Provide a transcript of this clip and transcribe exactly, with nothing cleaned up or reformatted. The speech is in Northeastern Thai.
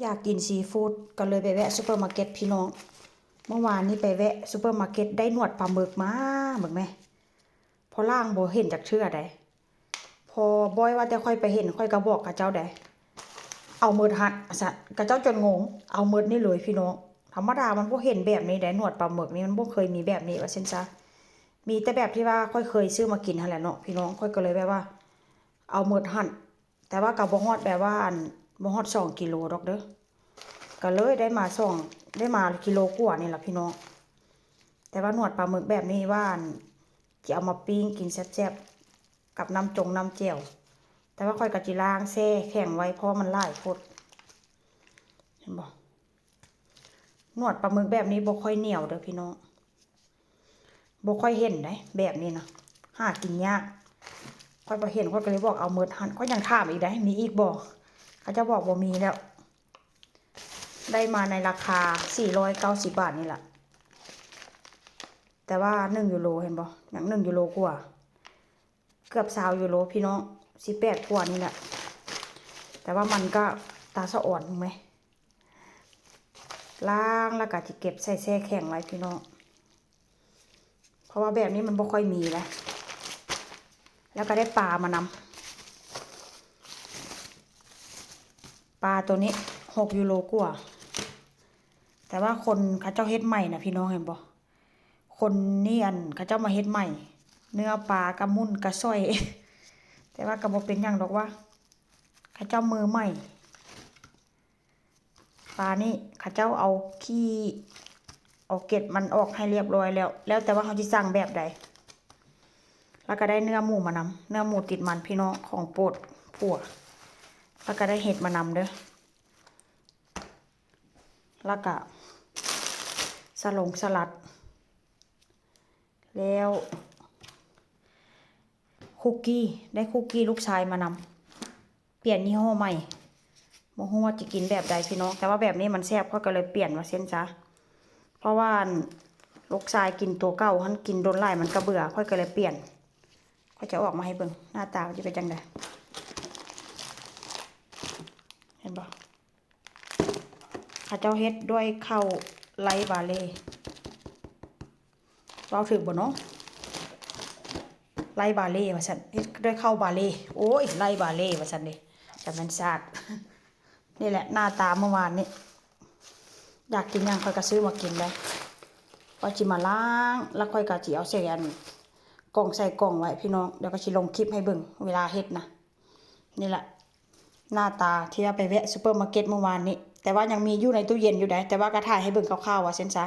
อยากกินซีฟู้ด ก็เลยไปแวะซูเปอร์มาร์เก็ตพี่น้อง เมื่อวานนี้ไปแวะซูเปอร์มาร์เก็ต ได้หนวดปลาหมึกมา เบิ่งแม่ พอล่างบ่เห็นจักเทื่อใด พอบ่อยว่าแต่ข้อยไปเห็น ข้อยก็บอกเขาเจ้าใด เอาหมดหั่น ซั่น เขาเจ้าจนงง เอาหมดนี่เลยพี่น้อง ธรรมดามันบ่เห็นแบบนี้ใด หนวดปลาหมึกนี่มันบ่เคยมีแบบนี้ว่าซั่นซะ มีแต่แบบที่ว่าข้อยเคยซื้อมากินหั่นแหละเนาะพี่น้อง ข้อยก็เลยแบบว่า เอาหมดหั่น แต่ว่าก็บ่ฮอดแบบว่าอัน บ่ฮอดสองกิโลดอกเด้อ ก็เลยได้มาสอง ได้มากิโลกว่านี่ล่ะพี่น้อง แต่ว่าหนวดปลาหมึกแบบนี้ว่าอัน สิเอามาปิ้งกินแซ่บๆ กับน้ำจงน้ำแจ่ว แต่ว่าข้อยก็สิล้างแช่แข็งไว้ เพราะว่ามันหลายโพด เห็นบ่ หนวดปลาหมึกแบบนี้บ่ค่อยเหนียวเด้อพี่น้อง บ่ค่อยเห็นได๋ แบบนี้นะ หากินยาก ข้อยบ่เห็น ข้อยก็เลยบอกเอาหมดหั่น ข้อยยังถามอีกได๋ มีอีกบ่ เขาเจ้าบอกบ่มีแล้ว ได้มาในราคาสี่ร้อยเก้าสิบบาทนี่ล่ะ แต่ว่าหนึ่งยูโร เห็นบ่ ยังหนึ่งยูโรกว่า เกือบสองยูโรพี่น้อง สิบแปดกว่านี่แหละ แต่ว่ามันก็ตาสะอ่อน ถูกไหม ล้างแล้วก็สิเก็บใส่แช่แข็งไว้พี่น้อง เพราะว่าแบบนี้มันบ่ค่อยมีแล้ว แล้วก็ได้ปลามานำ ปลาตัวนี้หกยูโรกว่า แต่ว่าคนเขาเจ้าเฮ็ดใหม่นะพี่น้อง เห็นบ่ คนนี่อันเขาเจ้ามาเฮ็ดใหม่ เนื้อปลากระมุ่นกระซ่อย แต่ว่าก็บ่เป็นหยังดอกว่า เขาเจ้ามือใหม่ ปลานี่เขาเจ้าเอาขี้ เอาเกล็ดมันออกให้เรียบร้อยแล้ว แล้วแต่ว่าเขาสิสั่งแบบใด แล้วก็ได้เนื้อหมูมานำ เนื้อหมูติดมันพี่น้อง ของโปรดผัว แล้วก็ได้เห็ดมานำเด้อ แล้วก็สลงสลัด แล้ว คุกกี้ ได้คุกกี้ลูกชายมานำ เปลี่ยนยี่ห้อใหม่ บ่ฮู้ว่าจะกินแบบใดพี่น้อง แต่ว่าแบบนี้มันแซ่บ ข้อยก็เลยเปลี่ยนว่าซั่นซะ เพราะว่าอัน ลูกชายกินตัวเก่าหั่น กินโดนหลายมันก็เบื่อ ข้อยก็เลยเปลี่ยน ข้อยจะออกมาให้เบิ่ง หน้าตามันจะเป็นจั่งใด เห็นบ่ เขาเจ้าเฮ็ดด้วยข้าวไรซ์บาร์เลย์ เว้าถูกบ่เนาะ ไรซ์บาร์เลย์ว่าซั่น เฮ็ดด้วยข้าวบาร์เลย์ โอ้ย ไรซ์บาร์เลย์ว่าซั่นเด้ แต่มันซาด นี่แหละหน้าตาเมื่อวานนี้ อยากกินหยังข้อยก็ซื้อมากินเลย ข้อยสิมาล้าง แล้วข้อยก็สิเอาใส่อัน กล่องใส่กล่องไว้พี่น้อง เดี๋ยวก็สิลงคลิปให้เบิ่ง เวลาเฮ็ดนะ นี่แหละ หน้าตาที่ว่าไปแวะซูเปอร์มาร์เก็ตเมื่อวานนี้ แต่ว่ายังมีอยู่ในตู้เย็นอยู่ได๋ แต่ว่าก็ถ่ายให้เบิ่งคร่าวๆว่าซั่นซะ